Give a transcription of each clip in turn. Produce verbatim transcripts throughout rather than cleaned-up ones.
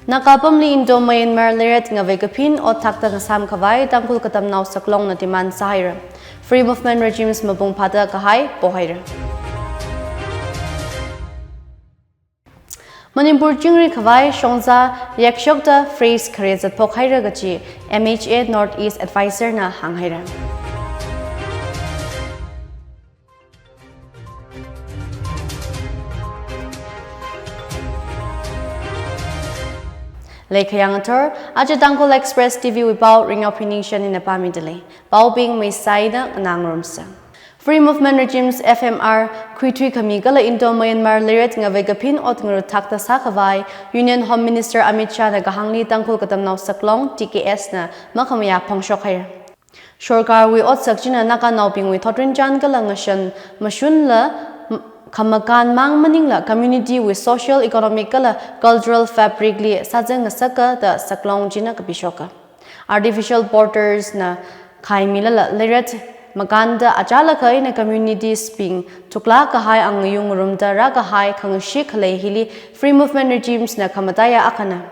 Naga apamli Indo-Myanmar leiret ngavei kaphin ot thakta ngasam khavai Tangkhul Katamnao Saklongna demand sāhaira. Free Movement Regimes mapung phāda kahai pohaira. Manipur chingri khavai shongza yakshokta phrase khare zatphok haira kaji M H A North East Advisor na hānghaira. Leikhayang athor, aja Tangkhul Express T V wui pao Ringyao Phoenician ina pāmidalei. Paobing meisaida nganārumsa. Free Movement Regimes F M R khuithui khami kala Indo-Myanmar leiret ngavei kaphin ot ngarut thakta sākhavai Union Home Minister Amit Shah na kahāngli Tangkhul Katamnao Saklong T K S na makhamayā phongshok haira. Sorkarwui otsak china Naganaobingwui thotrinchān kala ngashan mashunla, m-, khamakān mang maningla community wui social, economic kala cultural fabric li sāzang ngasaka da Saklong china kapishoka. Artificial borders na khaimilala leiret makānda achālakha eina communities bing thuklāk kahai angayung ngarumda rākahai khangashee khalei hili Free Movement Regimes na khamataiya akhana.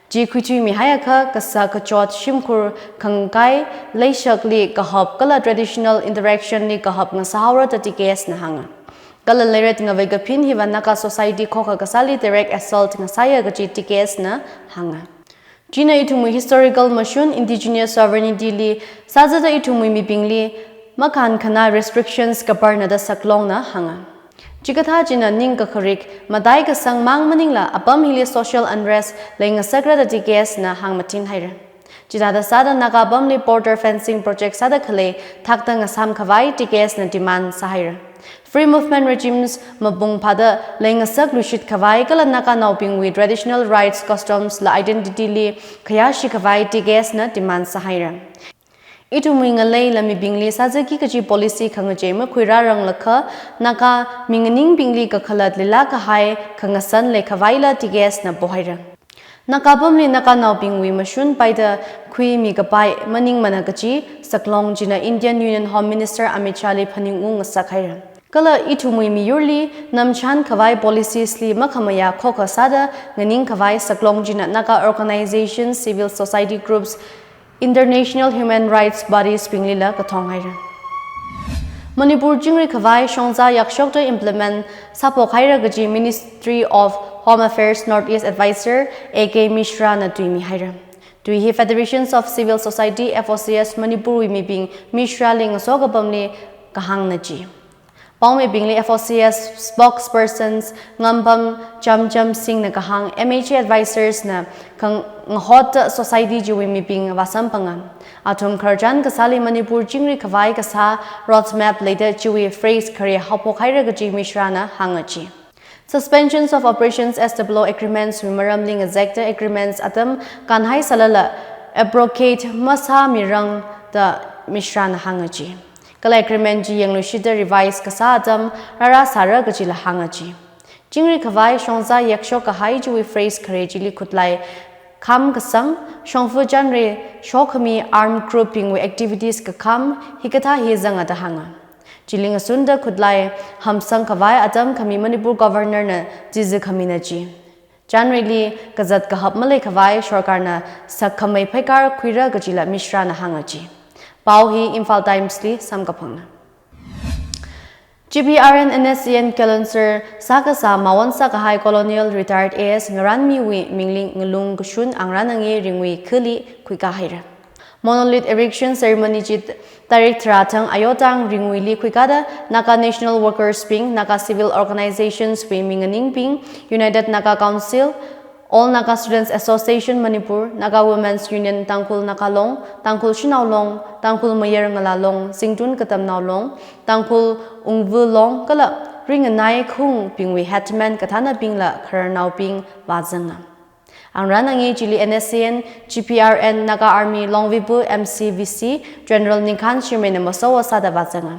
Chi khuithuimihaiakha kasā kachot shimkhur khangakai leishakli kahop kala traditional interaction li kahop ngasāhaora da T K S na hānga. Kala leiret ngavei kaphin hiva Naga society khokha kasāli direct assault ngasāya kaji T K S na hānga. China ithumwui historical mashun indigenous sovereignty li sāzada ithumwui mibingli makānkhanā restrictions kaparna da Saklong na hānga. Chikathā china ningkakharik matai kasang mang maningla apam hili social unrest leingasakra da T K S na hāngmathinhaira. Chithāda sāda Naga apamli border fencing project sāda khalei thakta ngasam khavai T K S na demand sāhaira. Free Movement Regimes mapung phāda leingasak luishit khavai kala Naganaobingwui traditional rights, customs la identity li khayāshi khavai T K S na demand sāhaira. Ithumwui ngaleila mibingli sāzaki kaji policy khangachei makhuirāranglakha Naga minganingbingli kakhalat leilāk kahai khangasan leikhavaila T K S na pohaira. Naga apamli Naganaobingwui mashun paida khuimi kapai maningmana kaji Saklong china Indian Union Home Minister Amit Shah li phaningungngasak haira. Kala ithumwui miyurli namchān khavai policies li makhamayā khokha sāda nganing khavai Saklong china Naga organizations, civil society groups, international human rights bodies binglila kathong haira. Manipur chingri khavai shongza yakshokta implement sāphok haira kaji Ministry of Home Affairs North East Advisor A K Mishra na tuimihaira. Tui hi Federations of Civil Society, F O C S, Manipur wui mibing Mishra li ngasoka apamli kahāngna ji. Paomibingli F O C S spokespersons Ngampam Chamcham Singh na kahāng M H A advisors na khangahotta society chiwui mibing vāsamphanga. Athum khararchan kasāli Manipur chingri khavai kasā roadmap leida chiwui phrase khare haophok haira kaji Mishra na hānga ji. Suspensions of Operations, S W O agreements wui maramli ngazekta agreements atam kanhai sālala abrogate masāmirang da Mishra na hānga ji. Kala agreement chi yangluishitta revise kasā atam rārāsāra kajila hānga ji. Chingri khavai shongza yakshok kahai chiwui phrase khare chili khutlai kham kasang, shongfa chanre shokhami armed group bingwui activities kakham hikathā hi zanga da hānga. Chili ngasunda khutlai hamsang khavai atam khami Manipur Governor na chizi khamina ji. Chanreli kazat kahap malei khavai sorkarna sakkhamei phaikar khuira kajila Mishra na hānga ji. Pao hi Imphal Times li samkaphangna. G P R N N S C N Kilonser sākasā mawon sākahai Colonel Retired A S Ngaranmiwui mingli ngalung kashun Angran Ange Ringui khali khuikā haira. Monolith erection ceremony chi tarik tharā thang Ayotang Ringuili khuikāda Naga National Workers bing, Naga Civil Organizations wui minganingbing, United Naga Council, All Naga Students Association Manipur, Naga Women's Union Tangkhul Naga Long, Tangkhul Shanao Long, Tangkhul Mayar Ngala Long, Zingtun Katamnao Long, Tangkhul Ungvu Long kala ringanai khungbingwui headman kathānabingla khararnaobing vāzanga. Angran Ange chili N S C N, G P R N, Naga Army, Longvibu M C V C, General Ningkhan Shimray na masowa sāda vāzanga.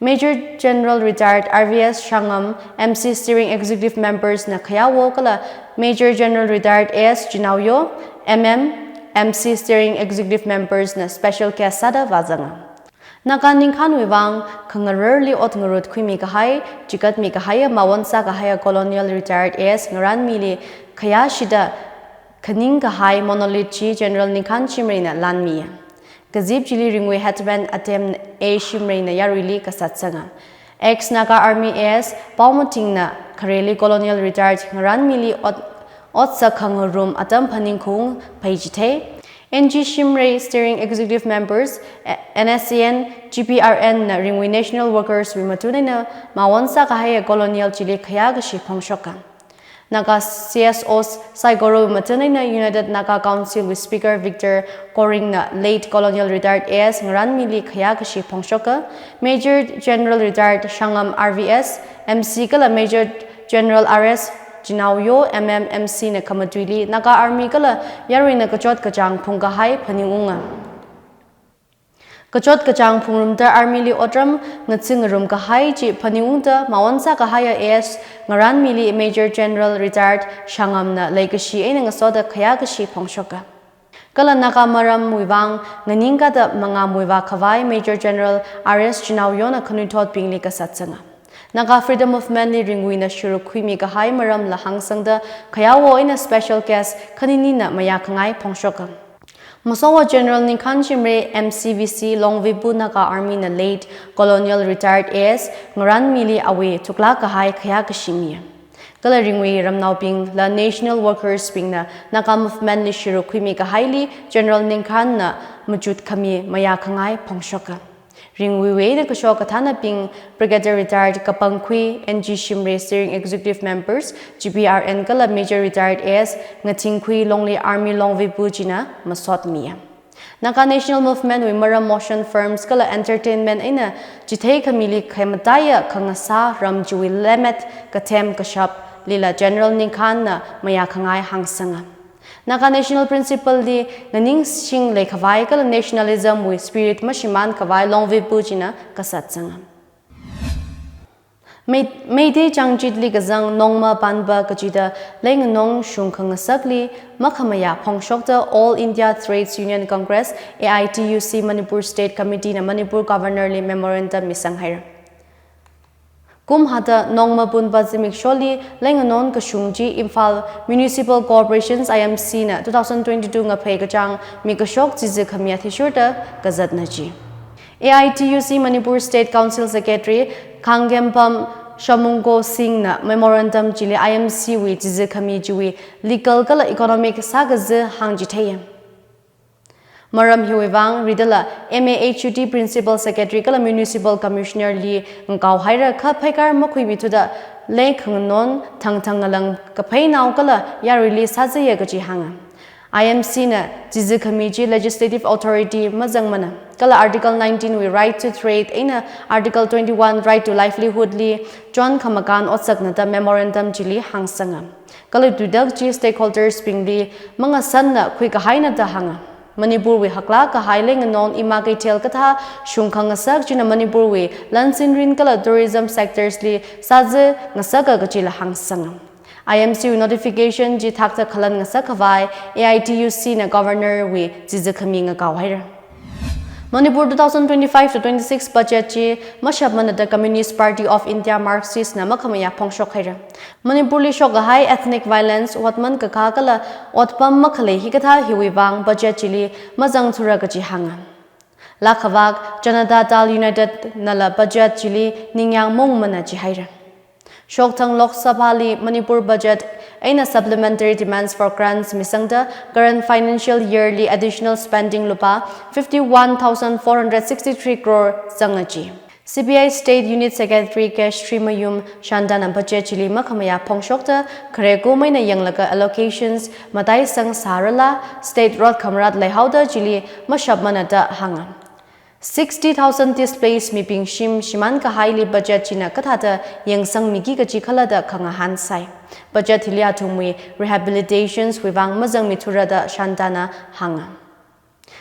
Major General Retired R V S Shangam, M C Steering Executive Members na khayawo kala Major General Retired A S Chinaoyo, M M, M C Steering Executive Members na special guest sāda vāzanga. Naga ningkhanwui vang khangararli ot ngarut khuimi kahai, chikatmi kahaiya mawon sākahaiya Colonel Retired A S Ngaranmili khayāshida khaning kahai monolith chi General Ningkhan Shimrayna lanmi. Kazip chili ringwui headman Atem A Shimrayna yaruili kasatsanga. Ex Naga Army A S Paomatingna khareli colonial retired ngaranmili ot, otsak khangarum atam phaningkhaung phei chithei. N G Shimray, Steering Executive Members, N S C N, G P R N na ringwui National Workers wui matun eina mawon sākahaiya colonial chili khayākashi phongshoka. Naga C S Os saikora matun eina United Naga Council wui Speaker Victor Koringna late Colonial Retired A S ngaranmili khayākashi phongshoka, Major General Retired Shangam R V S, M C kala Major General R S Chinaoyo, M M, M C na khamatuili Naga Army kala yaruina kachot kachāng phungkahai phaningunga. Kachot kachāng phungrumda army li otram ngatsingarum kahai chi phaningungda mawon sākahaiya A S ngaranmili Major General Retired Shangamna leikashi eina ngasoda khayākashi phongshoka. Kala Naga maramwui vang nganingkada mangamwui vākhavai Major General R S Chinaoyona khanuithotbingli kasatsanga. Naga Freedom Movement li ringwuina sharuk khuimi kahai maramla hāngsangda khayawo eina special guest khaninina mayākhangai phongshoka. Masowa General Ningkhan Shimray, M C V C, Longvibu Naga Army na late Colonial Retired A S ngaranmili awui thuklāk kahai khayākashi mi. Kala ringwui ramnaobingla National Workers bingna Naga Movement li sharuk khuimi kahaili General Ningkhanna machut khami mayākhangai phongshoka. Ringwuiwui eina kashok kathānabing Brigadier Retired Kapangkhui, N G Shimray, Steering Executive Members, G P R N kala Major Retired A S Ngathingkhui Longli Army Longvibu china masotmi. Naga National Movement wui maram motion, films kala entertainment eina chithei khamili khayā mataiya khangasā ram chiwui lemmet kathem kashaplila General Ningkhanna mayākhangai hāngsanga. Naga National Principle li nganingshing leikhavai kala nationalism wui spirit mashimānkhavai Longvibu china kasatsanga. Mei-, Meitei changchitli kazang Nongma Panba kachida leinganong shungkhangasakli makhamayā phongshokta All India Trades Union Congress, A I T U C Manipur State Committee na Manipur Governor li memorandum misanghaira. Kum hada Nongma Punba zimiksholi leinganong kashung chi Imphal Municipal Corporations, I M C na two thousand twenty-two ngaphei kachāng mikashok chizi khami athishurda kazatna chi. A I T U C Manipur State Council Secretary Khangkempam Shamungko Singh na memorandum chili I M C wui chizi khami chiwui legal kala economic sākazi hāngchitheiya. Maram hiwui vang ridala M A H U D Principal Secretary kala Municipal Commissioner li ngakao haira kha phaikar makhuimithuda leikhanganong thangthang ngalang kapheinao kala yaruili sāzaya kaji hānga. I M C na chizi khami chi legislative authority mazangmana. Kala Article nineteen wui right to trade eina Article twenty-one right to livelihood li chon khamakan otsakna da memorandum chili hāngsanga. Kala tuidak chi stakeholders bingli mangasanna khuikahaina da hānga. Manipur wui haklāk kahai leinganong Ima Keithel kathā shungkhangasak china Manipur wui lansinrin kala tourism sectors li sāzi ngasaka kajila hāngsanga. I M C wui notification chi thakta khalan ngasakkhavai A I T U C na Governor wui chizi khami ngakao haira. Manipur two thousand twenty-five to twenty-six budget chi mashapmanada Communist Party of India Marxist na makhamayā phongshok haira. Manipur li shokkahai ethnic violence, otman kakā kala otpam makhalei hikathā hiwui vang budget chili mazangthura kaji hānga. Lakhavak Janata Dal United nala budget chili ningyāng maungmana jihaira. Shokthang Lok Sabha li Manipur budget eina supplementary demands for grants misangda current financial year li additional spending lupā fifty-one thousand four hundred sixty-three crore zanga ji. C P I State Unit Secretary K Srimayum Shantan na budget chili makhamayā phongshokta khare kum eina yanglaga allocations mataisang sārala state rot khamarat leihaoda chili mashapmana da hānga. Sixty thousand displaced mibing shim shimān kahaili budget china kathāda yangsangmiki kaji khala da khangahān sai. Budget hili athumwui rehabilitations wui vang mazangmithura da Shantan na hānga.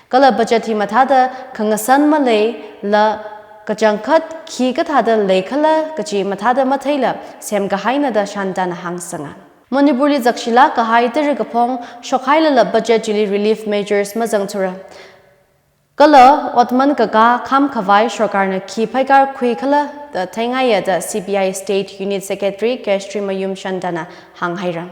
Kala budget hi mathāda khangasan maleila kachangkhat khi kathāda leikhala kaji mathāda matheila semkahaina da Shantan na hāngsanga. Manipur li zakshilāk kahai tara kaphong shokhailala budget chili relief measures mazangthura. Kala otman kakā khamkhavai sorkarna khi phaikar khuikhala da theingaiya da C P I State Unit Secretary K Srimayum Shantan na hānghaira.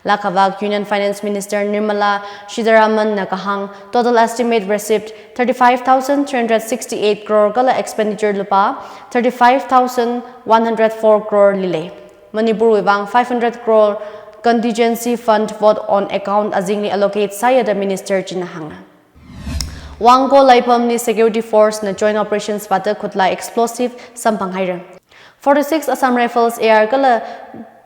Lakhavak Union Finance Minister Nirmala Sitharaman na kahāng total estimate receipt thirty-five thousand three hundred sixty-eight crore kala expenditure lupā thirty-five thousand one hundred four crore li lei. Manipur wui vang five hundred crore contingency fund vote on account azingli allocate sāya da Minister china hānga. Wangko Laiphamli security force na joint operations vāda khutlai explosive samphang haira. Forty-six Assam Rifles A R kala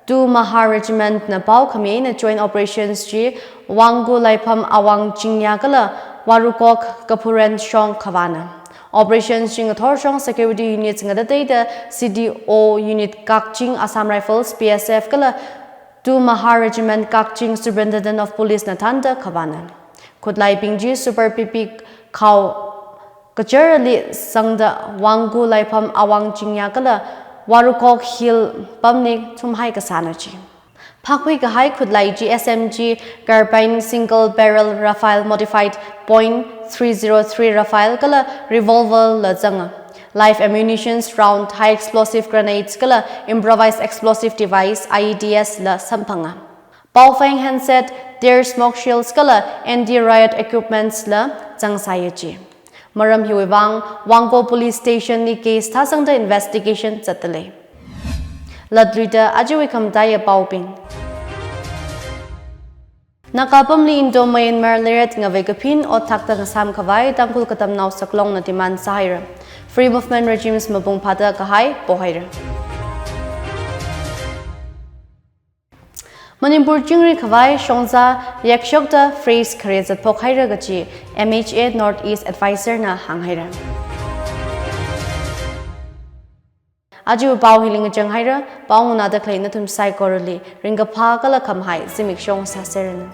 two Mahar Regiment na pao khami eina joint operations chi Wangko Laipham Awang Chingya kala Warukok Kaphuren shong khavāna. Operations chi ngathor shong security units ngatateida C D O unit Kakching Assam Rifles, B S F kala two Mahar Regiment Kakching Superintendent of Police na thānda khavāna. Khutlaibing chi Super P P khao kachar ali sangda Wangko Laipham Awang Chingya kala Warukok Hill pamli thumhai kasāna chi. Phākhui kahai khutlai chi S M G carbine single barrel rifle modified point three zero three rifle kala revolver la zanga. Live ammunitions round, high explosive grenades kala improvised explosive device I E Ds la samphanga. Baofeng handset, Tir smoke shells kala anti-riot equipments la zangsāya chi. Maram hiwui vang Wangko Police Station li case thāsangda investigation zatdalei. Latluida ajawui khamataiya paobing. Naga pamli Indo-Myanmar leiret ngavei kaphin ot thakda ngasam khavai Tangkhul Katamnao Saklong na demand sāhaira. Free movement regimes mapung phāda kahai pohaira. Manipur chingri khavai shongza yakshokta freeze khare zatphok haira kachi M H A North East Advisor na hānghaira. Aja pao hili ngachang haira, pao nganāda khalei nathum saikorali ringkaphā kala khamahai zimiksho sāseranu.